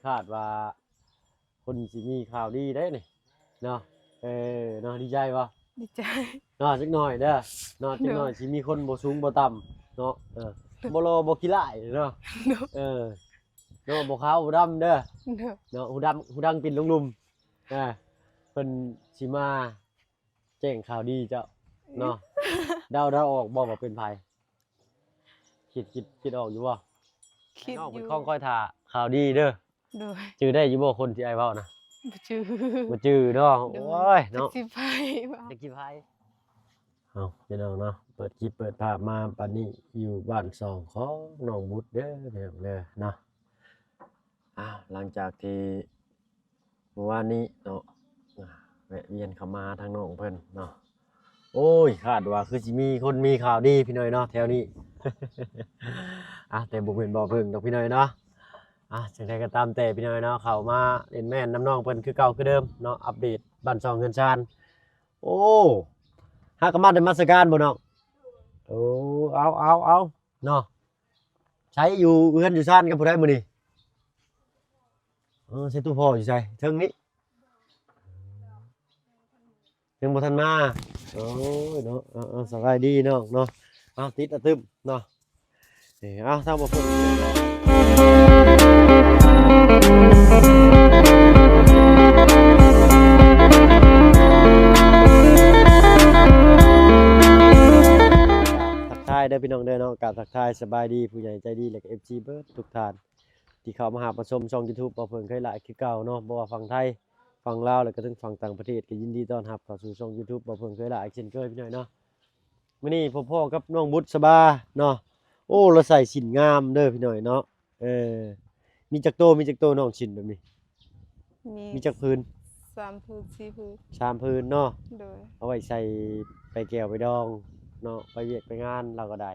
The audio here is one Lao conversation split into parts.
ຄາດວ່າເພິ່ນຊິມີຂ່າວດີເດ້ນີ້ເນາະ. ເອີ ເນາະ ດີໃຈບໍ່? ດີໃຈເນາະ. ຈັກໜ້ອຍເດີເນາະ ຈັກໜ້ອຍ ໂດຍ ຊິມີຄົນບໍ່ສູງບໍ່ຕ່ຳເນາະ. ເອີ ບໍ່ຫຼໍ່ບໍ່ຂີ້ລ້າຍເນາະ. ໂດຍ ເອີ ເນາະ ບໍ່ຂາວບໍ່ດຳເດີ ໂດຍ ເນາະ. ຫູດັງ ຫູດັງປິ່ນລົງລຸ່ມ. ເອີ ເພິ່ນຊິມາ ແຈ້ງຂ່າວດີເຈົ້າເນາະ. ເດົາ ເດົາອອກບໍ່ວ່າເປັນໃຜ? ຄິດ ຄິດ ຄິດອອກຢູ່ບໍ່? ຄິດຢູ່. ນ້ອງເປັນຂອງຄອຍຖ້າຂ່າວດີເດີ. ໂດຍ ຈື່ໄດ້ຢູ່ບໍ່ຄົນທີ່ອ້າຍເວົ້ານະ? ບໍ່ຈື່ ບໍ່ຈື່ເນາະ. ໂດຍ ໂອ້ຍເນາະ ຈັກຊິໃຜ ຈັກຊິໃຜ. ເອົາ ພີ່ນ້ອງເນາະ ເປີດຄລິບເປີດພາບມາປານນີ້ ຢູ່ບ້ານຊ່ອງຂອງນ້ອງບຸດເດີ ພີ່ນ້ອງເດີເນາະ. ອ້າວ ຫຼັງຈາກທີ່ ເມື່ອວານນີ້ເນາະ ອ່າ ແວະວຽນເຂົ້າມາຫາທາງນ້ອງເພິ່ນເນາະ. ໂອ້ຍ ຄາດວ່າຄືຊິມີຄົນມີຂ່າວດີພີ່ນ້ອງເນາະແຖວນີ້. ອ່າ ແຕ່ບໍ່ແມ່ນບໍ່ເພິ່ງດອກພີ່ນ້ອງເນາະ. ອ່າ ຈັ່ງໃດກໍຕາມແຕ່ພີ່ນ້ອງເນາະ ເຂົ້າມາຫຼິ້ນແມ່ນນຳນ້ອງເພິ່ນຄືເກົ່າຄືເດີມເນາະ ອັບເດດບ້ານຊ່ອງເຮືອນຊານ. ໂອ້ ຫາກະມານະມັດສະການບໍ່ນ້ອງ? ໂອ້ ເອົາ ເອົາ ເອົາ ເນາະ. ໃສ ຢູ່ເຮືອນຢູ່ຊານກັບຜູ້ໃດມື້ນີ້? ເອີ ໃສ ຕູ້ພໍ່ຢູ່ໃສ? ເທິງນີ້ ຍັງບໍ່ທັນມາ. ໂອ້ຍເນາະ ເອົາ ເອົາ ສະບາຍດີນ້ອງເນາະ. ເອົາ ຕິດອະຕຶມເນາະ. ເອີ ເອົາ ເຊົາບໍ່ເພິ່ງ ທັກທາຍເດີພີ່ນ້ອງເດີເນາະ ກາບທັກທາຍສະບາຍດີຜູ້ໃຫຍ່ໃຈດີ ແລະກໍເອັຟຊີເບິດທຸກທ່ານ ທີ່ເຂົ້າມາຮັບມາຊົມຊ່ອງຢູທູບ ບໍ່ເພິ່ງເຄີຍຫຼາຍຄືເກົ່າເນາະ. ບໍ່ວ່າຝັ່ງໄທ ຝັ່ງລາວ ແລະກໍເຖິງຝັ່ງຕ່າງປະເທດ ກໍຍິນດີຕ້ອນຮັບເຂົ້າສູ່ຊ່ອງຢູທູບ ບໍ່ເພິ່ງເຄີຍຫຼາຍເຊັ່ນເຄີຍພີ່ນ້ອງເນາະ. ມື້ນີ້ພົບພໍ້ກັບນ້ອງບຸດສະບາເນາະ. ໂອ້ ລາວໃສ່ສິ້ນງາມເດີພີ່ນ້ອງເນາະ. ເອີ ມີຈັກໂຕ ມີຈັກໂຕນ້ອງ ສິ້ນແບບນີ້? ມີ ມີຈັກຜືນ? ສາມຜືນ ສີ່ຜືນ ສາມຜືນເນາະ. ໂດຍ ເອົາໄວ້ໃສ່ໄປແກ່ວໄປດອງເນາະ ໄປວຽກໄປງານລາວກໍໄດ້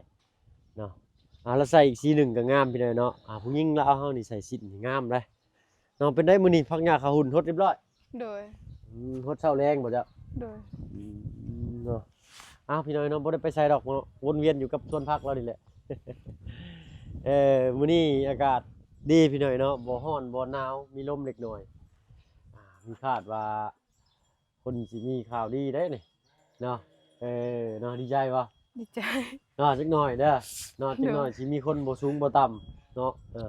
ເນາະ. ອ່າ ລາວໃສ່ອີກສີໜຶ່ງກໍງາມພີ່ນ້ອງເນາະ. ອ່າ ຜູ້ຍິງລາວເຮົານີ້ໃສ່ສິ້ນນີ້ງາມເດ້ເນາະ. ເປັນໃດມື້ນີ້ ພັກຫຍ້າເຂົ້າຫຸ່ນ ຫົດຮຽບຮ້ອຍ? ໂດຍ ອືມ ຫົດເຊົ້າແລງບໍ່ເຈົ້າ? ໂດຍ ອືມ ເນາະ. ອ້າວ ພີ່ນ້ອງເນາະ ບໍ່ໄດ້ໄປໃສດອກເນາະ ວົນວຽນຢູ່ກັບສວນຜັກລາວນີ້ແຫຼະ. ເອີ ມື້ນີ້ອາກາດດີພີ່ນ້ອງເນາະ ບໍ່ຮ້ອນບໍ່ໜາວ ມີລົມເລັກນ້ອຍ. ອ່າ ມີຄາດວ່າເພິ່ນຊິມີຂ່າວດີເດ້ນີ້ເນາະ. ເອີ ເນາະ ດີໃຈບໍ່? ດີໃຈເນາະ. ຈັກໜ້ອຍເດີເນາະ ໂດຍ ຈັກໜ້ອຍຊິມີຄົນບໍ່ສູງບໍ່ຕ່ຳເນາະ. ເອີ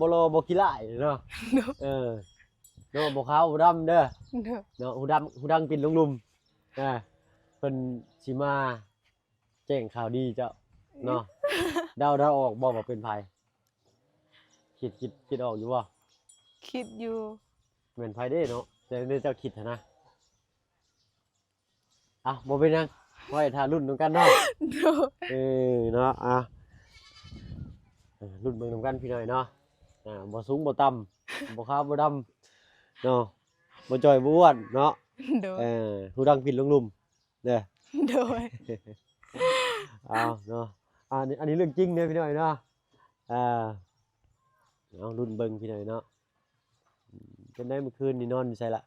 ບໍ່ຫຼໍ່ບໍ່ຂີ້ລ້າຍເນາະ. ໂດຍ ເອີ ເນາະ ບໍ່ຂາວບໍ່ດຳເດີ ໂດຍ ເນາະ. ຫູດັງ ຫູດັງປິ່ນລົງລຸ່ມ. ອ່າ ເພິ່ນຊິມາ ແຈ້ງຂ່າວດີເຈົ້າເນາະ. ເດົາ ເດົາອອກບໍ່ວ່າເປັນໃຜ? ຄິດ ຄິດ ຄິດອອກຢູ່ບໍ່? ຄິດຢູ່. ແມ່ນໃຜເດ້ເນາະ? ແຕ່ເຈົ້າຄິດຫັ້ນນະ. ອ່ະ ບໍ່ເປັນຫຍັງ ໄວ້ຖ້າລຸ້ນນຳກັນເນາະ. ໂດຍ ເອີ ເນາະ. ອ່ະ ລຸ້ນເບິ່ງນຳກັນພີ່ນ້ອງເນາະ. ອ່າ ບໍ່ສູງບໍ່ຕ່ຳ ບໍ່ຂາວບໍ່ດຳເນາະ ບໍ່ຈ່ອຍບໍ່ອ້ວນເນາະ. ໂດຍ ເອີ ຫູດັງປິ່ນລົງລຸ່ມ. ເດີ ໂດຍ ເອົາເນາະ. ອັນນີ້ ອັນນີ້ເລື່ອງຈິງເດີພີ່ນ້ອງເນາະ. ອ່າ ເອົາລຸ້ນເບິ່ງພີ່ນ້ອງເນາະ. ເປັນໃດມື້ຄືນນີ້ນອນຢູ່ໃສລະ?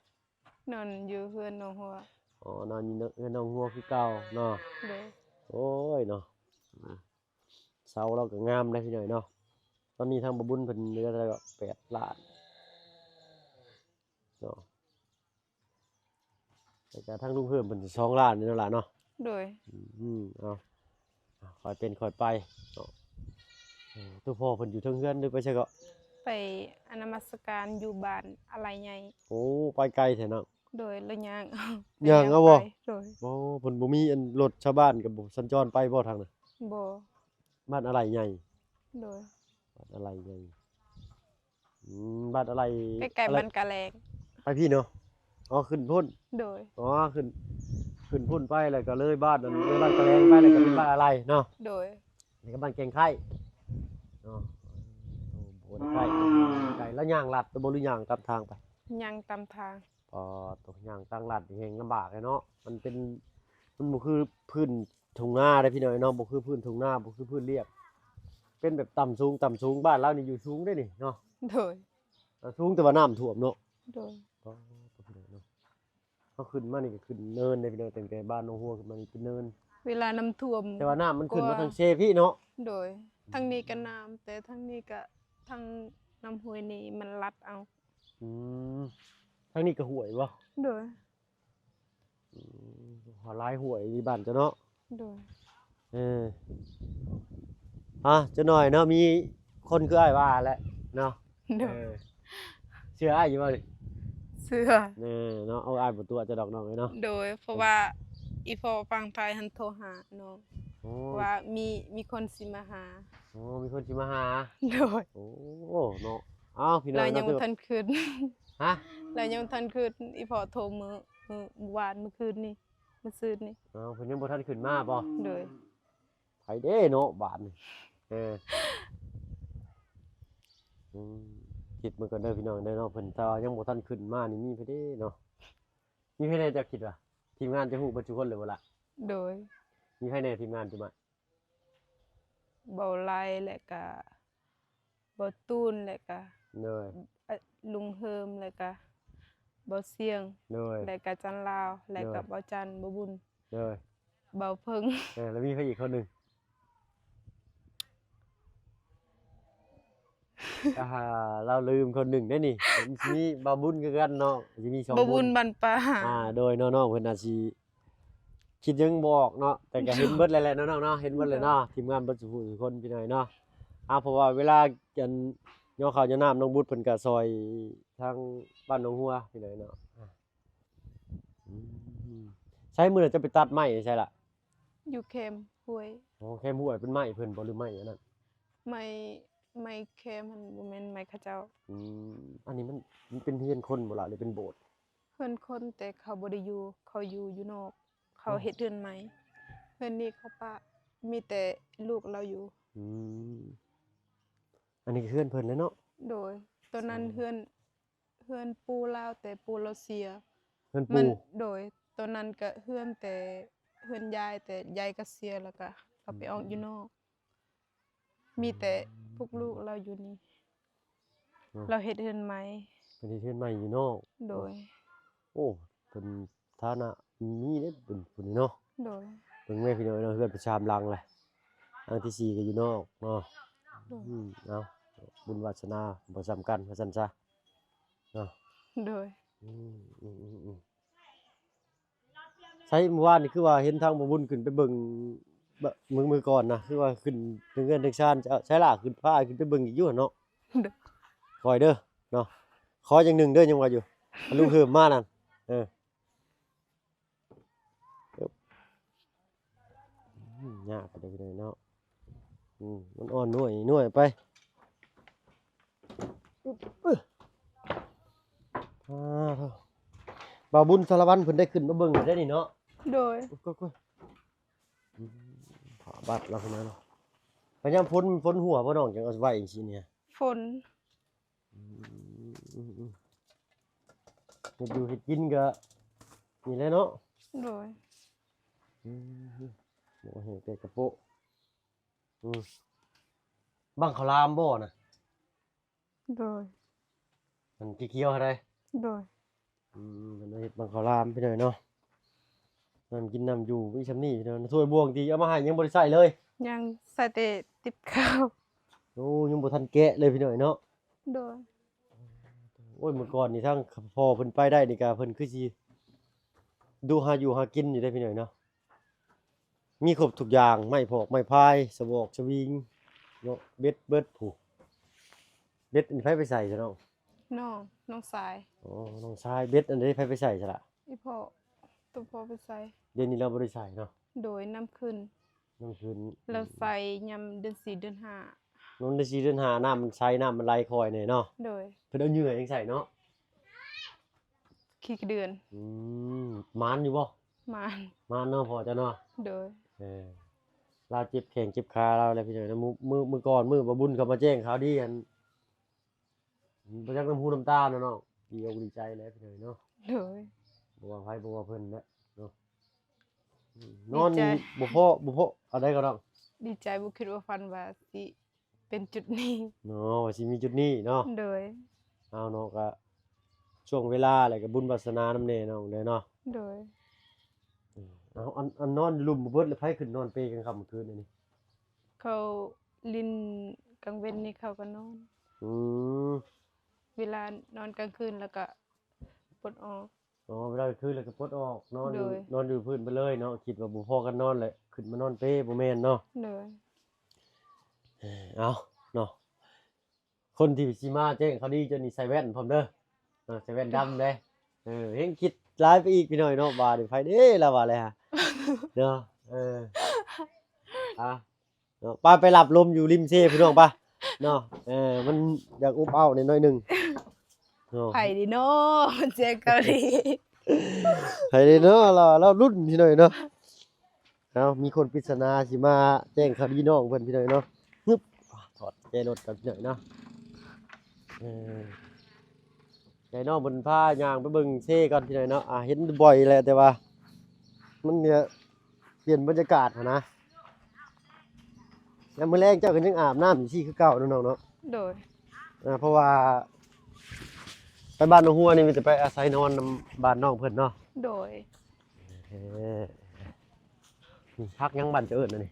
ນອນຢູ່ເຮືອນໜອງຫົວ. ອໍ ນອນຢູ່ເຮືອນໜອງຫົວຄືເກົ່າເນາະ. ໂດຍ ໂອ້ຍເນາະ ອ່າ ເສົາລາວກໍງາມເດ້ພີ່ນ້ອງເນາະ. ຕອນນີ້ທາງບໍ່ບຸນເພິ່ນເຫຼືອເທົ່າໃດກໍແປດລ້ານເນາະ. ແລ້ວກໍທາງລຸງເພີ່ມເພິ່ນສອງລ້ານນີ້ເນາະຫຼານເນາະ. ໂດຍ ອືມ ເອົາ ຄ່ອຍເປັນຄ່ອຍໄປເນາະ. ເອີ ໂຕພໍ່ເພິ່ນຢູ່ເທິງເຮືອນຫຼືໄປໃສເກາະ? ໄປ ອາ ນະມັດສະການຢູ່ບ້ານອາໄລໃຫຍ່. ໂອ້ ໄປໄກແທ້ເນາະ. ໂດຍ ລະຍ່າງເອົາ ຍ່າງເອົາບໍ່? ໂດຍ ໂອ້ ເພິ່ນບໍ່ມີອັນລົດຊາວບ້ານກໍບໍ່ສັນຈອນໄປບໍ່ທາງນັ້ນ? ບໍ່. ບ້ານອາໄລໃຫຍ່. ໂດຍ ບ້ານອາໄລໃຫຍ່. ອືມ ບ້ານອາໄລ ໃກ້ໆ ອາໄລ ບ້ານກະແລງ ໄປພີ້ເນາະ. ອໍ ຂຶ້ນພຸ້ນ. ໂດຍ ອໍ ຂຶ້ນ ຂຶ້ນພຸ້ນໄປແລ້ວກໍເລີຍບ້ານນັ້ນ ເລີຍບ້ານກະແລງໄປແລ້ວກໍເປັນບ້ານອາໄລເນາະ. ໂດຍ ນີ້ກໍບ້ານແກ້ງໄຄ້ເນາະ. ໂອ້ ບໍ່ໄດ້ໃກ້ ໄກ ແລ້ວຍ່າງລັດໄປບໍ່ ຫຼືຍ່າງຕາມທາງໄປ? ຍ່າງຕາມທາງ. ອໍ ໂຕ ຍ່າງທາງລັດນີ້ແຮ່ງລຳບາກເລີຍເນາະ. ມັນເປັນ ມັນບໍ່ຄືພື້ນທົ່ງນາເດ້ພີ່ນ້ອງເນາະ ບໍ່ຄືພື້ນທົ່ງນາ ບໍ່ຄືພື້ນລຽບ ເປັນແບບຕ່ຳສູງ ຕ່ຳສູງ. ບ້ານລາວນີ້ຢູ່ສູງເດ້ນີ້ເນາະ. ໂດຍ ເອີ ສູງແຕ່ວ່ານ້ຳຖ້ວມເນາະ. ໂດຍ ອໍ ໂຕ ພີ່ນ້ອງເນາະ. ເຮົາຂຶ້ນມານີ້ກໍຂຶ້ນເນີນເດ້ພີ່ນ້ອງ ຕັ້ງແຕ່ບ້ານໜອງຫົວຂຶ້ນມານີ້ເປັນເນີນ ເວລານ້ຳຖ້ວມ ແຕ່ວ່ານ້ຳມັນຂຶ້ນມາທາງເຊພີ້ເນາະ. ໂດຍ ທາງນີ້ກໍນ້ຳ ແຕ່ທາງນີ້ກໍ ທາງ ນ້ຳຫ້ວຍນີ້ມັນລັດເອົາ. ອືມ ທາງນີ້ກໍຫ້ວຍບໍ່? ໂດຍ. ອືມ ຫຼາຍຫ້ວຍຢູ່ບ້ານເຈົ້າເນາະ. ໂດຍ. ເອີ ອ່າ ຈັກໜ້ອຍເນາະ ມີຄົນຄືອ້າຍວ່າແຫຼະເນາະ. ໂດຍ. ເອີ ເຊື່ອອ້າຍຢູ່ບໍ່ນີ້? ເຊື່ອ. ເອີ ເນາະ ເອົາ ອ້າຍບໍ່ຕົວະເຈົ້າດອກນ້ອງເອີຍເນາະ. ໂດຍ ເພາະວ່າອີ່ພໍ່ຝັ່ງໄທຫັ້ນໂທຫານ້ອງ ໂອ້ ວ່າມີ ມີຄົນຊິມາຫາ. ໂອ້ ມີຄົນຊິມາຫາ. ໂດຍ. ໂອ້ ເນາະ ເອົ້າ ພີ່ນ້ອງ ລາວຍັງບໍ່ທັນຂຶ້ນ. ຮະ? ລາວຍັງບໍ່ທັນຂຶ້ນ ອີ່ພໍ່ໂທມື້ ມື້ວານ ມື້ຄືນນີ້ ມື້ຊືນນີ້. ເອົ້າ ເພິ່ນຍັງບໍ່ທັນຂຶ້ນມາບໍ່? ໂດຍ. ໃຜເດ້ເນາະບາດນີ້. ເອີ ອືມ ຄິດເບິ່ງກ່ອນເດີພີ່ນ້ອງເດີເນາະ ເພິ່ນຖ້າວ່າຍັງບໍ່ທັນຂຶ້ນມານີ້ມີໃຜເດ້ເນາະ. ມີໃຜແດ່ເຈົ້າຄິດວ່າ ທີມງານຈະຮູ້ເບິດທຸກຄົນເລີຍບໍ່ລະ? ໂດຍ. ມີໃຜແດ່ທີມງານຈຸມະ? ເບົາໄລ ແລະກະເບົາຕູນ ແລະກະ ໂດຍ ອະ ລຸງເຮີມ ແລະກະເບົາສຽງ ໂດຍ ແລະກະຈັນລາວ ແລະກະ ໂດຍ ເບົາຈັນ ເບົາບຸນ ໂດຍ ເບົາເພິ່ງ. ເອີ ແລ້ວມີໃຜອີກຄົນໜຶ່ງ? ອ່າ ລາວລືມຄົນໜຶ່ງເດ້ນີ້ ມີເບົາບຸນຄືກັນເນາະ ຊິມີສອງ ເບົາບຸນ ບຸນ ບ້ານປ່າ. ອ່າ ໂດຍ ນ້ອງໆ ເພິ່ນອາດຊິຄິດຍັງບໍ່ອອກເນາະ ແຕ່ກໍເຫັນເບິດແລ້ວແຫຼະເນາະ ນ້ອງເນາະ ເຫັນເບິດແລ້ວເນາະ ໂດຍ ທີມງານເບິດສູ່ຜູ້ສູ່ຄົນພີ່ນ້ອງເນາະ. ອ່າ ເພາະວ່າເວລາ ອັນ ຍໍເຂົ້າຍໍນ້ຳ ນ້ອງບຸດເພິ່ນກໍຊ່ອຍທາງບ້ານໜອງຫົວພີ່ນ້ອງເນາະ. ອືມ ໃສ ມື້ນັ້ນຈະໄປຕັດໄມ້ໃສລະ? ຢູ່ແຄມຫ້ວຍ. ອໍ ແຄມຫ້ວຍ ເປັນໄມ້ເພິ່ນບໍ່ ຫຼືໄມ້ອັນນັ້ນ? ໄມ້ ໄມ້ແຄມຫັ້ນ ບໍ່ແມ່ນໄມ້ເຂົາເຈົ້າ. ອືມ ອັນນີ້ມັນ ມັນເປັນເຮືອນຄົນບໍ່ລະ ຫຼືເປັນໂບດ? ເຮືອນຄົນ ແຕ່ເຂົາບໍ່ໄດ້ຢູ່ ເຂົາຢູ່ ຢູ່ນອກ ເຂົາ ອໍ ເຮັດເຮືອນໃໝ່. ເຮືອນນີ້ເຂົາປະ ມີແຕ່ລູກລາວຢູ່. ອືມ ອັນນີ້ເຮືອນເພິ່ນແຫຼະເນາະ. ໂດຍ. ຕອນນັ້ນ ອໍ ເຮືອນ ເຮືອນປູ່ລາວ ແຕ່ປູ່ລາວເສຍ. ເຮືອນ ມັນ ປູ່ ໂດຍ ຕອນນັ້ນກະເຮືອນແຕ່ ເຮືອນຍາຍ ແຕ່ຍາຍກະເສຍ ແລ້ວກະເຂົາໄປອອກຢູ່ນອກ ອືມ ມີແຕ່ພວກລູກລາວຢູ່ນີ້. ອໍ ລາວເຮັດເຮືອນໃໝ່ ເພິ່ນເຮັດເຮືອນໃໝ່ຢູ່ນອກ. ໂດຍ. ໂອ້ ເພິ່ນຖານະມີເດ້ເພິ່ນ ຜູ້ນີ້ເນາະ. ໂດຍ. ເບິ່ງແມ່ພີ່ນ້ອງເນາະ ເຮືອນເພິ່ນສາມຫຼັງແຫຼະ ຫຼັງທີສີ່ກໍຢູ່ນອກເນາະ. ໂດຍ. ອືມ ເອົາ ບຸນວາສະນາບໍ່ສ່ຳກັນວ່າຊັ້ນຊະເນາະ. ໂດຍ. ອືມ ອືມ ອືມ ອືມ. ໃສ ມື້ວານນີ້ຄືວ່າເຫັນທາງບ່າວບຸນຂຶ້ນໄປເບິ່ງ ບ- ມື້ ມື້ກ່ອນນະ ຄືວ່າຂຶ້ນເທິງເຮືອນເທິງຊານ ໃສລະ ຂຶ້ນ ພາຂຶ້ນໄປເບິ່ງອີກຢູ່ຫັ້ນເນາະ. ໂດຍ. ຄ່ອຍເດີເນາະ ຂໍຢ່າງໜຶ່ງເດີ ຍັງວ່າຢູ່ ຄັນລຸງເຮີມມານັ້ນ. ເອີ ອືມ ຍາກເດີພີ່ນ້ອງເນາະ. ອືມ ມັນອ່ອນໜ່ວຍ ໜ່ວຍໄປ. ອາ ບ່າວບຸນສາລະວັນເພິ່ນໄດ້ຂຶ້ນມາເບິ່ງແລ້ວເດ້ນີ້ເນາະ. ໂດຍ. ໂອ້ຍ ໂອ້ຍ ອືມ ຜ້າບັດລາວເພິ່ນເນາະ. ພະຍາຍາມຝົນ ຝົນຫົວບໍ່ນ້ອງ ຈັ່ງເອົາໄວ້ຈັ່ງຊີ້ນີ້? ຝົນ. ອືມ ເຮັດຢູ່ເຮັດກິນກໍນີ້ແຫຼະເນາະ. ໂດຍ. ອືມ ບໍ່ແຫ້ງແຕ່ກະໂປະ. ອືມ ບັ້ງເຂົ້າຫຼາມບໍ່ນະ? ໂດຍ. ມັນຂຽວໆຫັ້ນໃດ. ໂດຍ. ອືມ ເພິ່ນເຮັດບັ້ງເຂົ້າຫຼາມພີ່ນ້ອງເນາະ. ນ້ຳກິນນ້ຳຢູ່ມີຊ່ຳນີ້ພີ່ນ້ອງ. ຖ້ວຍບ່ວງທີ່ເອົາມາໃຫ້ຍັງບໍ່ໄດ້ໃຊ້ເລີຍ. ຍັງ ໃຊ້ແຕ່ຕິບເຂົ້າ. ໂອ້ ຍັງບໍ່ທັນແກະເລີຍພີ່ນ້ອງເນາະ. ໂດຍ. ໂອ້ຍ ເມື່ອກ່ອນນີ້ທາງພໍ່ເພິ່ນໄປໄດ້ນີ້ກະເພິ່ນຄືຊິດຸຫາຢູ່ຫາກິນຢູ່ເດ້ພີ່ນ້ອງເນາະ. ມີຄົບທຸກຢ່າງ ໄມ້ຜອກໄມ້ພາຍ ສະບອກສະວິງເນາະ ເບັດເບິດ. ຜູ້ ເບັດອັນນີ້ໃຜໄປໃສ່ຊະນ້ອງ? ນ້ອງ ນ້ອງຊາຍ. ອໍ ນ້ອງຊາຍ. ເບັດອັນນີ້ໃຜໄປໃສ່ຊະລະ? ອີ່ພໍ່ ໂຕພໍ່ໄປໃສ່. ດຽວນີ້ລາວບໍ່ໄດ້ໃສ່ເນາະ. ໂດຍ. ນ້ຳຂຶ້ນ ນ້ຳຂຶ້ນ ລາວໃສ່ຍາມເດືອນສີ່ເດືອນຫ້າ. ນ້ຳເດືອນສີ່ເດືອນຫ້າ ນ້ຳມັນໃສ ນ້ຳມັນໄຫຼຄ່ອຍແດ່ເນາະ. ໂດຍ. ເພິ່ນເອົາເຫຍື່ອຫຍັງໃສ່ເນາະ? ຂີ້ກະເດືອນ. ອືມ ໝານຢູ່ບໍ່? ໝານ ໝານເນາະ ພໍ່ເຈົ້າເນາະ. ໂດຍ. ເອີ ລາວເຈັບແຂ້ງເຈັບຂາລາວແລ້ວພີ່ນ້ອງເນາະ. ມື້ ມື້ ມື້ກ່ອນ ມື້ບ່າວບຸນເຂົາມາແຈ້ງຂ່າວດີຫັ້ນ ບໍ່ຈັກນ້ຳຫູນ້ຳຕາເນາະ ດີອົກດີໃຈແຫຼະພີ່ນ້ອງເນາະ. ໂດຍ. ບໍ່ວ່າໃຜ ບໍ່ວ່າເພິ່ນແຫຼະເນາະ. ອືມ ນອນ ດີໃຈ ບໍ່ພໍ ບໍ່ພໍ ອັນໃດກໍຕ້ອງ ດີໃຈ ບໍ່ຄິດບໍ່ຝັນວ່າຊິ ເປັນຈຸດນີ້ເນາະ ວ່າຊິມີຈຸດນີ້ເນາະ. ໂດຍ. ເອົາເນາະ ກະຊ່ວງເວລາ ແລ້ວກະບຸນວາສະໜານຳແດ່ນ້ອງເດີເນາະ. ໂດຍ. ເອີ ເອົາ ອັນ ອັນນອນຢູ່ລຸ່ມບໍ່ເບິດ ແລ້ວໃຜຂຶ້ນນອນເປກາງຄ່ຳກາງຄືນອັນນີ້? ເຂົາຫຼິ້ນກາງເວັນນີ້ເຂົາກໍນອນ. ອືມ ເວລານອນກາງຄືນແລ້ວກໍປົດອອກ. ອໍ ເວລາກາງຄືນແລ້ວກໍປົດອອກ ນອນຢູ່ ໂດຍ ນອນຢູ່ພື້ນໄປເລີຍເນາະ. ຄິດວ່າບໍ່ພໍກັນນອນແຫຼະ ຂຶ້ນມານອນເປ ບໍ່ແມ່ນເນາະ. ໂດຍ ເອີ ເອົາເນາະ ຄົນທີ່ຊິມາແຈ້ງຂ່າວດີເຈົ້ານີ້ໃສ່ແວ່ນພ້ອມເດີ ເອີ ໃສ່ແວ່ນດຳເດ້. ເອີ ແຮ່ງຄິດຫຼາຍໄປອີກພີ່ນ້ອງເນາະ ວ່າເດ້ ໃຜເດ້ລາວວ່າແລ້ວເນາະ. ເອີ ອ່າ ເນາະ ໄປ ໄປລັບລົມຢູ່ລິມເຊພີ່ນ້ອງປະເນາະ. ເອີ ມັນຢາກອົບເອົາແດ່ໜ້ອຍໜຶ່ງເນາະ. ໃຜເດເນາະ ແຈ້ງຂ່າວດີ ໃຜເດເນາະ ລາວ ລາວລຸ້ນພີ່ນ້ອງເນາະ. ເອົາ ມີຄົນປິດສະໜາຊິມາແຈ້ງຂ່າວດີນ້ອງເພິ່ນພີ່ນ້ອງເນາະ. ຮຶບ ຖອດແຈລົດກ່ອນພີ່ນ້ອງເນາະ. ເອີ ໃຫ້ນ້ອງເພິ່ນພາຍ່າງໄປເບິ່ງເຊກ່ອນພີ່ນ້ອງເນາະ. ອ່າ ເຫັນບໍ່ອຍແຫຼະ ແຕ່ວ່າມັນກະປ່ຽນບັນຍາກາດຫັ້ນນະ. ຍາມມື້ແລງເຈົ້າກໍຍັງອາບນ້ຳຢູ່ຊີ້ຄືເກົ່າເນາະນ້ອງເນາະ. ໂດຍ ອ່າ ເພາະວ່າໄປບ້ານໜອງຫົວນີ້ມີແຕ່ໄປອາໄສນອນນຳບ້ານນ້ອງເພິ່ນເນາະ. ໂດຍ ເອີ ນີ້ຜັກຫຍັງບ້ານເຈົ້າເອີ້ນອັນນີ້?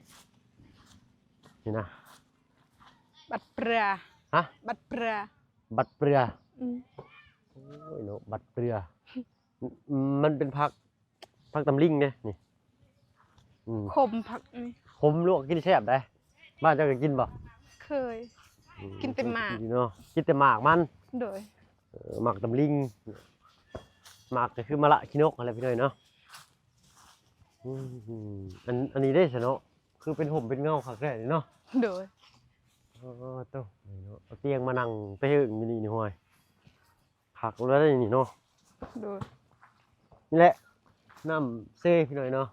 ນີ້ນະ ບັດເປືອ. ຮະ? ບັດເປືອ. ບັດເປືອ. ອືມ ໂອ້ຍເນາະ ບັດເປືອ. ອືມ ມັນເປັນຜັກ ຜັກຕຳລິງເດ້ນີ້. ອືມ ຂົມ ຜັກນີ້ ຂົມ ລວກກິນແຊບໃດ໋. ບ້ານເຈົ້າກໍກິນບໍ່? ເຄີຍ ອືມ ກິນແຕ່ໝາກ ກິນເນາະ ກິນແຕ່ໝາກມັນ. ໂດຍ ເອີ ໝາກຕຳລິງ ໝາກກໍຄືມະລະຂີ້ນົກຫັ້ນແຫຼະພີ່ນ້ອງເນາະ. ອືມ ອັນ ອັນນີ້ເດ້ຊະເນາະ ຄືເປັນຮົ່ມເປັນເງົາຄັກແທ້ນີ້ເນາະ. ໂດຍ ໂອ້ໂຕ ນີ້ເນາະ ເອົາຕຽງມານັ່ງແຕ່ເຫິງຢູ່ນີ້ນີ້ ຫ້ວຍ ຄັກແລ້ວນີ້ເນາະ. ໂດຍ ນີ້ແຫຼະ ນ້ຳເຊພີ່ນ້ອງເນາະ.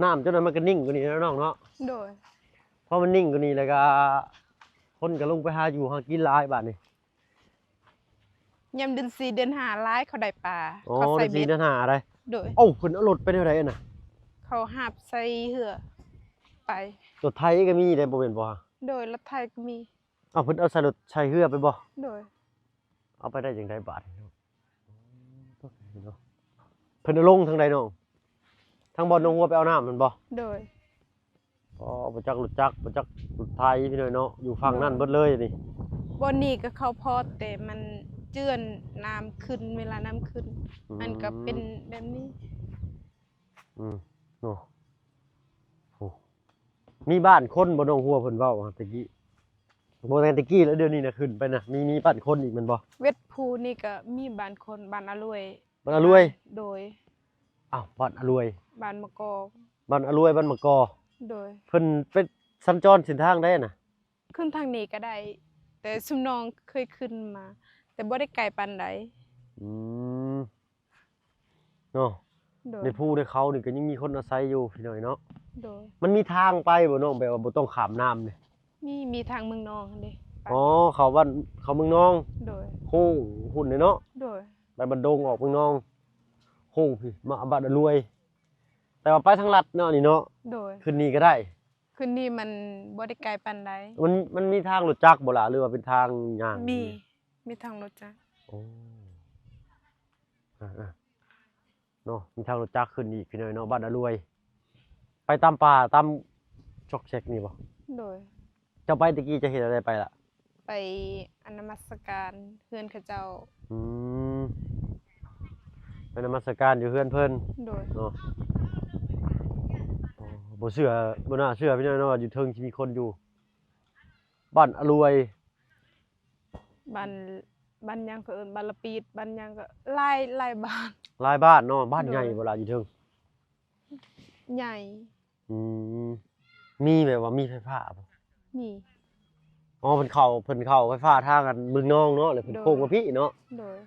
ນ້ຳຈົນນັ້ນມັນກໍນິ່ງກວ່ານີ້ເນາະນ້ອງເນາະ. ໂດຍ ພໍມັນນິ່ງກວ່ານີ້ແລ້ວກໍຄົນກໍລົງໄປຫາຢູ່ຫາກິນຫຼາຍບາດນີ້. ຍາມເດືອນສີ່ເດືອນຫ້າຫຼາຍ ເຂົາໄດ້ປາ. ອໍ ເຂົາໃສ່ເບັດ ເດືອນສີ່ເດືອນຫ້າໄດ໋. ໂດຍ ເອົ້າ ເພິ່ນເອົາລົດໄປແນວໃດຫັ້ນນະ? ເຂົາຫາບໃສ່ເຮືອໄປ. ລົດໄຖກໍມີໄດ໋ ບໍ່ແມ່ນບໍ່? ໂດຍ ລົດໄຖກໍມີ. ເອົ້າ ເພິ່ນເອົາໃສ່ລົດໃສ່ເຮືອໄປບໍ່? ໂດຍ ເອົາໄປໄດ້ຈັ່ງໃດບາດນີ້ເນາະ? ເພິ່ນເອົາລົງທາງໃດນ້ອງ? ທາງບ່ອນໜອງຫົວໄປເອົານ້ຳຫັ້ນບໍ່? ໂດຍ ອໍ ບໍ່ຈັກລົດຈັກ ບໍ່ຈັກລົດໄຖພີ່ນ້ອງເນາະ ຢູ່ຝັ່ງນັ້ນເບິດເລີຍນີ້. ບ່ອນນີ້ກໍເຂົ້າພອດ ແຕ່ມັນເຈື່ອນນ້ຳຂຶ້ນ ເວລານ້ຳຂຶ້ນ ອືມ ມັນກໍເປັນແບບນີ້. ອືມ ເນາະ ໂອ້ ມີບ້ານຄົນບໍ່ ໜອງຫົວເພິ່ນເວົ້າຕະກີ້? ບໍ່ແມ່ນຕະກີ້ແລ້ວ ດຽວນີ້ນະຂຶ້ນໄປນະ ມີ ມີບ້ານຄົນອີກແມ່ນບໍ່? ເວັດພູນີ້ກໍມີບ້ານຄົນ ບ້ານອາລວຍ. ບ້ານອາລວຍ? ໂດຍ. ອ້າວ ບ້ານອາລວຍ ບ້ານມະກອ ບ້ານອາລວຍ ບ້ານມະກອ. ໂດຍ. ເພິ່ນໄປສັນຈອນເສັ້ນທາງໃດນະ? ຂຶ້ນທາງນີ້ກໍໄດ້ ແຕ່ຊຸມນ້ອງເຄີຍຂຶ້ນມາ ແຕ່ບໍ່ໄດ້ໄກປານໃດ. ອືມ ເນາະ. ໂດຍ. ໃນພູໃນເຂົານີ້ກໍຍັງມີຄົນອາໄສຢູ່ພີ່ນ້ອງເນາະ. ໂດຍ. ມັນມີທາງໄປບໍ່ນ້ອງ ແບບວ່າບໍ່ຕ້ອງຂ້າມນ້ຳນີ້? ມີ ມີທາງເມືອງນອງຫັ້ນເດ້. ອໍ ເຂົ້າບ້ານ ເຂົ້າເມືອງນອງ. ໂດຍ. ໂຄ້ງພຸ້ນເດ້ເນາະ. ໂດຍ. ໄປບ້ານດົງອອກເມືອງນອງ ໂຄ້ງພີ້ ມາບ້ານອາລວຍ ແຕ່ວ່າໄປທາງລັດເນາະນີ້ເນາະ. ໂດຍ. ຂຶ້ນນີ້ກໍໄດ້ ຂຶ້ນນີ້ມັນບໍ່ໄດ້ໄກປານໃດ. ມັນ ມັນມີທາງລົດຈັກບໍ່ລະ ຫຼືວ່າເປັນທາງຍ່າງ? ມີ ມີທາງລົດຈັກ. ໂອ້ ອ່າໆ ເນາະ ມີທາງລົດຈັກຂຶ້ນອີກພີ່ນ້ອງເນາະ ບ້ານອາລວຍ ໄປຕາມປ່າຕາມຊອກແຊກນີ້ບໍ່? ໂດຍ. ເຈົ້າໄປແຕ່ກີ້ເຈົ້າເຮັດແນວໃດໄປລະ? ໄປ ອັນ ນະມັດສະການເຮືອນເຂົາເຈົ້າ. ອືມ ໄປນະມັດສະການຢູ່ເຮືອນເພິ່ນ. ໂດຍ. ເນາະ ໂອ້ ບໍ່ເຊື່ອ ບໍ່ໜ້າເຊື່ອພີ່ນ້ອງເນາະ ຢູ່ເທິງຊິມີຄົນຢູ່. ບ້ານອາລວຍ ບ້ານ ບ້ານຫຍັງເຂົາເອີ້ນ ບ້ານລະປີດ ບ້ານຫຍັງກໍຫຼາຍ ຫຼາຍບ້ານ. ຫຼາຍບ້ານເນາະ. ບ້ານໃຫຍ່ ໂດຍ ບໍ່ລະ ຢູ່ເທິງ? ໃຫຍ່. ອືມ ມີແບບວ່າມີໄຟຟ້າບໍ່? ມີ. ອໍ ເພິ່ນເຂົ້າ ເພິ່ນເຂົ້າໄຟຟ້າທາງອັນເມືອງນອງເນາະ ແລ້ວເພິ່ນ ໂດຍ ໂຄ້ງມາພີ້ເນາະ. ໂດຍ.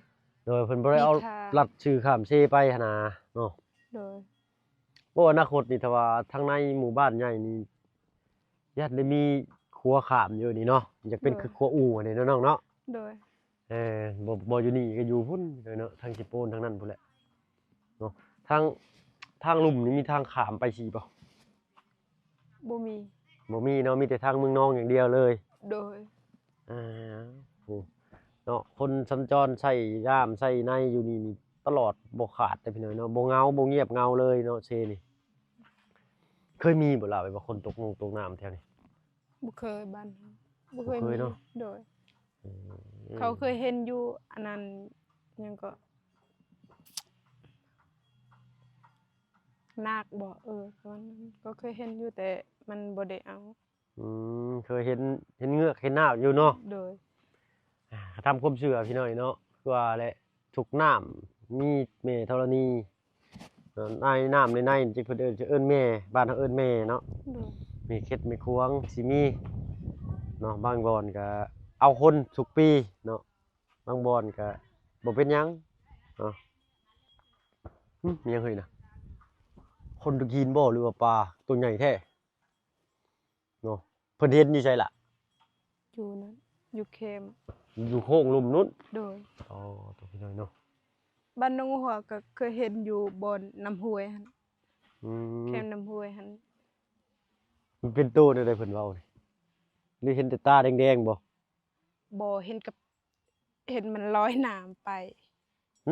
ໂດຍ ເພິ່ນບໍ່ໄດ້ເອົາ ມີທາງ ລັດຊື່ຂ້າມເຊໄປຫັ້ນນາເນາະ. ໂດຍ. ໂອ້ ອະນາຄົດນີ້ ຖ້າວ່າທາງໃນໝູ່ບ້ານໃຫຍ່ນີ້ ຢ້ານໄດ້ມີຂົວຂ້າມຢູ່ນີ້ເນາະ ຢາກເປັນ ໂດຍ ຄືຂົວອູ່ຫັ້ນເດເນາະນ້ອງເນາະ. ໂດຍ. ເອີ ບໍ່ ບໍ່ຢູ່ນີ້ກໍຢູ່ພຸ້ນເນາະ ທາງຊິໂປນທາງນັ້ນພຸ້ນແຫຼະເນາະ. ທາງ ທາງລຸ່ມນີ້ມີທາງຂ້າມໄປຊີ້ບໍ່? ບໍ່ມີ. ບໍ່ມີເນາະ ມີແຕ່ທາງເມືອງນອງຢ່າງດຽວເລີຍ. ໂດຍ. ອ່າ ໂອ້ ເນາະ ຄົນສັນຈອນໃຊ້ນ້ຳໃຊ້ໃນຢູ່ນີ້ນີ້ຕະຫຼອດບໍ່ຂາດເດ້ພີ່ນ້ອງເນາະ ບໍ່ເຫງົາ ບໍ່ງຽບເຫງົາເລີຍເນາະ ເຊນີ້. ເຄີຍມີບໍ່ລະ ແບບວ່າຄົນຕົກນ້ຳຕົກນ້ຳແຖວນີ້? ບໍ່ເຄີຍ ບ້ານເຮົາບໍ່ເຄີຍ ບໍ່ເຄີຍເນາະ. ມີ. ໂດຍ. ອືມ ເຂົາເຄີຍເຫັນຢູ່ອັນນັ້ນ ຫຍັງເກາະ ນາກບໍ ເອີ ປະມານນັ້ນ ກໍເຄີຍເຫັນຢູ່ ແຕ່ມັນບໍ່ໄດ້ເອົາ. ອືມ ເຄີຍເຫັນ ເຫັນເງືອກເຫັນນາກຢູ່ເນາະ. ໂດຍ ອ່າ ຕາມຄວາມເຊື່ອພີ່ນ້ອງເນາະ ຄືວ່າແຫຼະ ທຸກນ້ຳມີແມ່ທໍລະນີເນາະ ໃນນ້ຳໃນໃນ ຈັ່ງເພິ່ນເອີ້ນ ຈະເອີ້ນແມ່ ບ້ານເຮົາເອີ້ນແມ່ເນາະ. ໂດຍ ແມ່ເຂັດແມ່ຂວາງຊິມີເນາະ ບາງບ່ອນກະເອົາຄົນທຸກປີເນາະ ບາງບ່ອນກະບໍ່ເປັນຫຍັງເນາະ. ຫຶ ມີຫຍັງເຮີ້ຍນະ ຄົນຕະກີນບໍ ຫຼືວ່າປາ ໂຕໃຫຍ່ແທ້ເນາະ. ເພິ່ນເຫັນຢູ່ໃສລະ? ຢູ່ນັ້ນ ຢູ່ແຄມ ຢູ່ໂຄ້ງລຸ່ມນັ້ນ. ໂດຍ ອໍ ໂຕພີ່ນ້ອງເນາະ ບ້ານໜອງຫົວກໍເຄີຍເຫັນຢູ່ບ່ອນນ້ຳຫ້ວຍຫັ້ນ. ອືມ ແຄມນ້ຳຫ້ວຍຫັ້ນ. ມັນເປັນໂຕແນວໃດເພິ່ນເວົ້ານີ້ ຫຼືເຫັນແຕ່ຕາແດງໆບໍ? ບໍ່ ເຫັນກັບ ເຫັນມັນລອຍນ້ຳໄປ.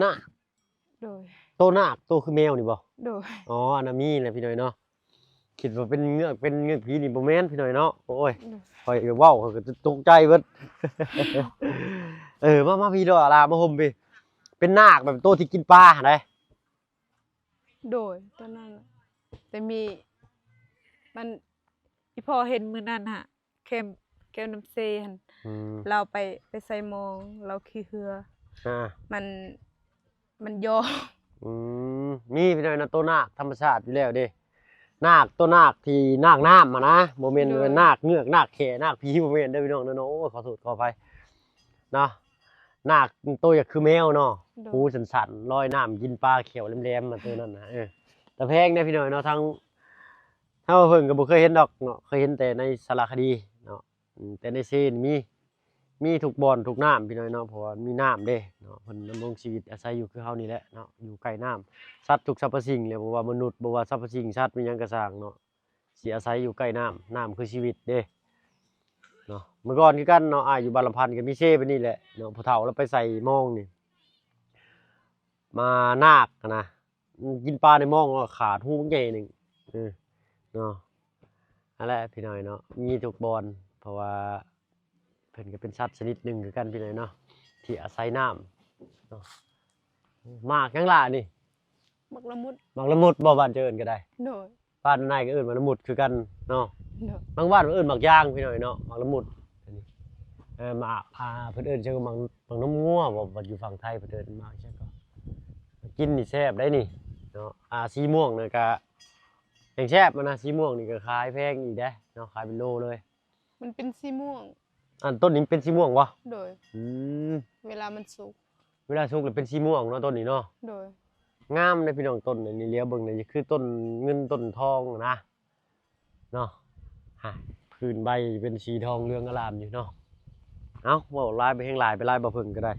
ນາກ? ໂດຍ ໂຕນາກ ໂຕຄືແມວນີ້ບໍ? ໂດຍ ອໍ ອັນນັ້ນມີແຫຼະພີ່ນ້ອງເນາະ ຄິດວ່າເປັນເງືອກ ເປັນເງືອກຜີນີ້ ບໍ່ແມ່ນພີ່ນ້ອງເນາະ. ໂອ້ຍ ໂດຍ ຂ້ອຍເວົ້າ ຂ້ອຍກໍຕົກໃຈເບິດ. ເອີ ມາ ມາພີ້ເດີ້ ອາລາ ມາຫົ່ມພີ້ ເປັນນາກແບບໂຕທີ່ກິນປາຫັ້ນໃດ. ໂດຍ ຕອນນັ້ນແຫຼະ ແຕ່ມີ ມັນ ອີ່ພໍ່ເຫັນມື້ນັ້ນຫະ ແຄມ ແຄມນ້ຳເຊຫັ້ນ. ອືມ ລາວໄປ ໄປໃສ່ມອງ ລາວຂີ່ເຮືອ ອາ ມັນ ມັນຢອກ. ອືມ ມີພີ່ນ້ອງເນາະ ໂຕນາກທຳມະຊາດຢູ່ແລ້ວເດ້ ນາກ ໂຕນາກທີ່ນາກນ້ຳຫັ້ນນະ ບໍ່ແມ່ນ ໂດຍ ນາກເງືອກ ນາກແຂ້ ນາກຜີ ບໍ່ແມ່ນເດີ້ພີ່ນ້ອງເນາະ. ໂອ້ຍ ຂໍໂທດຂໍອະໄພເນາະ. ນາກໂຕຢາກຄືແມວເນາະ. ໂດຍ ຫູສັ້ນໆ ລອຍນ້ຳກິນປາ ແຂ້ວແຫຼມໆ ມາ ໂຕນັ້ນນະ. ເອີ ຕາແພງເດ້ພີ່ນ້ອງເນາະ ທາງ ທາງເພິ່ນກໍບໍ່ເຄີຍເຫັນດອກເນາະ ເຄີຍເຫັນແຕ່ໃນສາລະຄະດີເນາະ. ອືມ ແຕ່ໃນເຊນີ້ມີ ມີທຸກບ່ອນທຸກນ້ຳພີ່ນ້ອງເນາະ ເພາະວ່າມີນ້ຳເດ້ເນາະ. ເພິ່ນດຳລົງຊີວິດອາໄສຢູ່ຄືເຮົານີ້ແຫຼະເນາະ ຢູ່ໃກ້ນ້ຳ. ສັດທຸກສັບພະສິ່ງແຫຼະ ບໍ່ວ່າມະນຸດ ບໍ່ວ່າສັບພະສິ່ງ ສັດມີຫຍັງກະຊ່າງເນາະ ຊິອາໄສຢູ່ໃກ້ນ້ຳ ນ້ຳຄືຊີວິດເດ້ເນາະ. ເມື່ອກ່ອນຄືກັນເນາະ ອ້າຍຢູ່ບ້ານລຳພັນກໍມີເຊແບບນີ້ແຫຼະເນາະ ຜູ້ເຖົ້າລາວໄປໃສ່ມອງນີ້ ມາ ນາກຫັ້ນນະ ກິນປາໃນມອງ ຂາດຮູບັກໃຫຍ່ໜຶ່ງ ເອີ ເນາະ. ຫັ້ນແຫຼະພີ່ນ້ອງເນາະ ມີທຸກບ່ອນ ເພາະວ່າເພິ່ນກໍເປັນສັດຊະນິດໜຶ່ງຄືກັນພີ່ນ້ອງເນາະ ທີ່ອາໄສນ້ຳເນາະ. ໝາກຫຍັງລະນີ້? ໝາກລະມຸດ. ໝາກລະມຸດບໍ ບ້ານເຈົ້າເອີ້ນກໍໄດ້? ໂດຍ ບ້ານນາຍກໍເອີ້ນໝາກລະມຸດຄືກັນເນາະ. ໂດຍ ບາງບ້ານເອີ້ນໝາກຢາງພີ່ນ້ອງເນາະ ໝາກລະມຸດ. ເອີ ໝາກ ອ່າ ເພິ່ນເອີ້ນຈັ່ງໝາກ ໝາກນົມງົວບໍ ຢູ່ຝັ່ງໄທເພິ່ນເອີ້ນໝາກຫຍັງກໍ ກິນນີ້ແຊບໄດ໋ນີ້ເນາະ. ອ່າ ສີມ່ວງນີ້ກະແຮງແຊບຫັ້ນນະ ສີມ່ວງນີ້ກໍຂາຍແພງອີກເດ້ເນາະ ຂາຍເປັນໂລເລີຍ. ມັນເປັນສີມ່ວງ. ອັນຕົ້ນນີ້ເປັນສີມ່ວງບໍ່? ໂດຍ ອືມ ເວລາມັນສຸກ ເວລາສຸກແລ້ວເປັນສີມ່ວງເນາະຕົ້ນນີ້ເນາະ. ໂດຍ ງາມເດ້ພີ່ນ້ອງ ຕົ້ນນີ້ ຫຼຽວເບິ່ງນີ້ຄືຕົ້ນເງິນຕົ້ນທອງນະເນາະ. ຮະ ພື້ນໃບເປັນສີທອງເຫຼືອງອາລາມຢູ່ເນາະ. ເອົ້າ ເວົ້າຫຼາຍໄປແຮງຫຼາຍໄປຫຼາຍ ບໍ່ເພິ່ງກໍໄດ້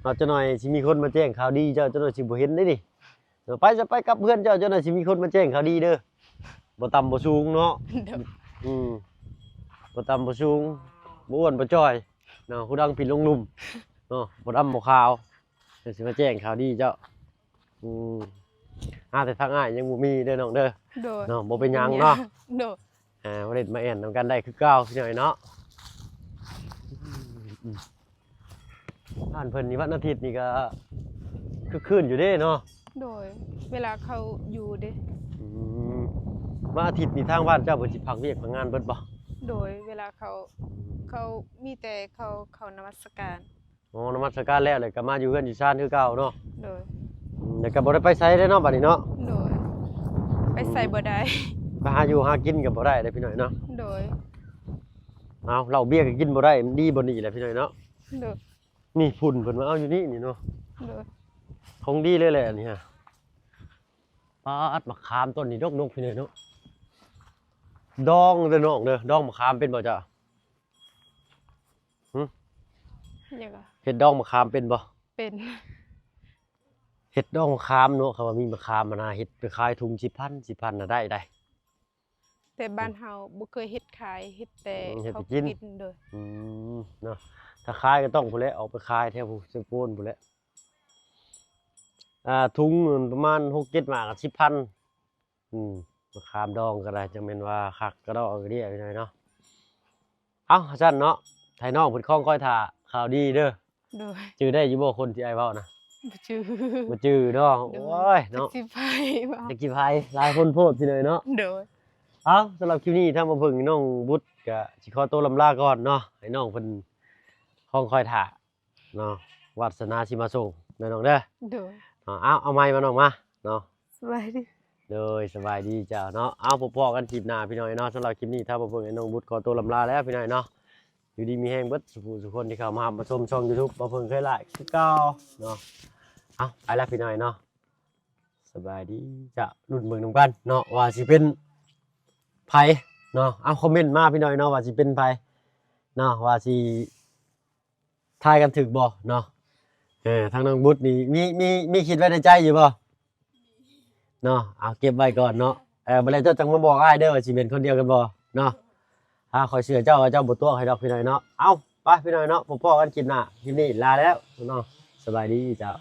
ເນາະ. ຈັກໜ່ອຍຊິມີຄົນມາແຈ້ງຂ່າວດີເຈົ້າ ຈັກໜ່ອຍຊິບໍ່ເຫັນເດ້ນີ້. ເອີ ໄປຊະ ໄປກັບເພື່ອນເຈົ້າ ເຈົ້າໜ້າຊິມີຄົນມາແຈ້ງຂ່າວດີເດີ. ບໍ່ຕ່ຳບໍ່ສູງເນາະ. ໂດຍ ອືມ ບໍ່ຕ່ຳບໍ່ສູງ ບໍ່ອ້ວນບໍ່ຈ່ອຍເນາະ ຫູດັງປິ່ນລົງລຸ່ມເນາະ ບໍ່ດຳບໍ່ຂາວ ເພິ່ນຊິມາແຈ້ງຂ່າວດີເຈົ້າ. ອືມ ຫາແຕ່ທາງອ້າຍຍັງບໍ່ມີເດີນ້ອງເດີ. ໂດຍ ເນາະ ບໍ່ເປັນຫຍັງເນາະ. ໂດຍ ອ່າ ມາຫຼິ້ນມາແອ່ນນຳກັນໄດ້ຄືເກົ່າພີ່ນ້ອງເນາະ. ອືມ ບ້ານເພິ່ນນີ້ວັນອາທິດນີ້ກໍຄຶກຄື້ນຢູ່ເດ້ເນາະ. ໂດຍ ເວລາເຂົາຢູ່ເດ້. ອືມ ວັນອາທິດນີ້ທາງບ້ານເຈົ້າເພິ່ນຊິພັກວຽກພັກງານເບິດບໍ່? ໂດຍ ເວລາເຂົາ ເຂົາມີແຕ່ເຂົາເຂົ້ານະມັດສະການ. ອໍ ນະມັດສະການແລ້ວ ແລ້ວກໍມາຢູ່ເຮືອນຢູ່ຊານຄືເກົ່າເນາະ. ໂດຍ ອືມ ແລ້ວກໍບໍ່ໄດ້ໄປໃສເດ້ເນາະບັດນີ້ເນາະ. ໂດຍ ໄປໃສບໍ່ໄດ້ ໄປຫາຢູ່ຫາກິນກໍບໍ່ໄດ້ເດ້ພີ່ນ້ອງເນາະ. ໂດຍ ເອົາ ເຫຼົ້າເບຍກໍກິນບໍ່ໄດ້ ມັນດີບໍ່ນີ້ແຫຼະພີ່ນ້ອງເນາະ. ໂດຍ ນີ້ຝຸ່ນເພິ່ນມາເອົາຢູ່ນີ້ນີ້ເນາະ. ໂດຍ ຂອງດີເລີຍແຫຼະອັນນີ້ຮະ. ປາດ ໝາກຂາມຕົ້ນນີ້ດົກໆ ພີ່ນ້ອງເນາະ. ດອງເດີນ້ອງເດີ ດອງໝາກຂາມເປັນບໍ່ເຈົ້າ? ຫຶ ຫຍັງກະ ເຮັດດອງໝາກຂາມເປັນບໍ່? ເປັນ ເຮັດດອງໝາກຂາມເນາະ ເຂົາວ່າມີໝາກຂາມຫັ້ນນະ ເຮັດໄປຂາຍທຸງສິບພັນ ສິບພັນນະ ໄດ້ໄດ໋. ແຕ່ບ້ານເຮົາບໍ່ເຄີຍເຮັດຂາຍ ເຮັດແຕ່ ອືມ ເຮັດ ເຮົາ ໄປກິນ ກິນ. ໂດຍ ອືມ ເນາະ ຖ້າຂາຍກໍຕ້ອງພຸ້ນແຫຼະ ອອກໄປຂາຍແຖວພູເຊໂປນພຸ້ນແຫຼະ. ອ່າ ທຸງປະມານຫົກເຈັດໝາກ ສິບພັນ. ອືມ ມາຂາມດອງກໍໄດ້ ຈັ່ງແມ່ນວ່າຄັກກະດອກກະເດຍໄປໜ້ອຍເນາະ. ເອົ້າ ຊັ້ນເນາະ ໃຫ້ນ້ອງເພິ່ນຄອງຄອຍຖ້າ. ຂ່າວດີເດີ. ໂດຍ. ຈື່ໄດ້ຢູ່ບໍ່ຄົນທີ່ອ້າຍເວົ້ານະ? ບໍ່ຈື່. ບໍ່ຈື່ເນາະ. ໂດຍ. ໂອ້ຍເນາະ ຈັກຊິໃຜວ່າ ຈັກຊິໃຜ ຫຼາຍຄົນໂພດພີ່ນ້ອງເນາະ. ໂດຍ. ເອົ້າ ສຳລັບຄລິບນີ້ທາງບ່າວເຜິ້ງນ້ອງບຸດກະຊິຂໍໂຕລ່ຳລາກ່ອນເນາະ ໃຫ້ນ້ອງເພິ່ນຄອງຄອຍຖ້າເນາະ ວາດສະໜາຊິມາສົ່ງເດີນ້ອງເດີ. ໂດຍ. ເນາະ ເອົາ ເອົາໄມມານ້ອງມາເນາະ. ສະບາຍດີ. ໂດຍ ສະບາຍດີເຈົ້າເນາະ. ເອົາ ພົບພໍ້ກັນຄລິບໜ້າພີ່ນ້ອງເນາະ. ສຳລັບຄລິບນີ້ທາງບ່າວເຜິ້ງໃຫ້ນ້ອງບຸດຂໍໂຕລ່ຳລາແລ້ວພີ່ນ້ອງເນາະ. ຢູ່ດີມີແຮງເບິດສູ່ຜູ້ສູ່ຄົນທີ່ເຂົ້າມາຮັບມາຊົມຊ່ອງ YouTube ບ່າວເຜິ້ງເຄີຍຫຼາຍຄືເກົ່າເນາະ. ເອົາ ໄປລະພີ່ນ້ອງເນາະ. ສະບາຍດີ ຈະລຸ້ນເບິ່ງນຳກັນເນາະ ວ່າຊິເປັນໃຜເນາະ. ເອົາ ຄອມເມັນມາພີ່ນ້ອງເນາະ ວ່າຊິເປັນໃຜເນາະ ວ່າຊິ ທາຍກັນຖືກບໍ່ເນາະ. ເອີ ທາງນ້ອງບຸດນີ້ມີ ມີ ມີຄິດໄວ້ໃນໃຈຢູ່ບໍ່ເນາະ? ເອົາເກັບໄວ້ກ່ອນເນາະ. ເອີ ບັດແລ້ວເຈົ້າຈັ່ງມາບອກອ້າຍເດີວ່າຊິແມ່ນຄົນດຽວກັນບໍ່ເນາະ. ຖ້າຂ້ອຍເຊື່ອເຈົ້າວ່າເຈົ້າບໍ່ຕົວະໃຫ້ດອກພີ່ນ້ອງເນາະ. ເອົາ ໄປພີ່ນ້ອງເນາະ ພົບພໍ້ກັນຄລິບໜ້າ. ຄລິບນີ້ລາແລ້ວເນາະ. ສະບາຍດີເຈົ້າ.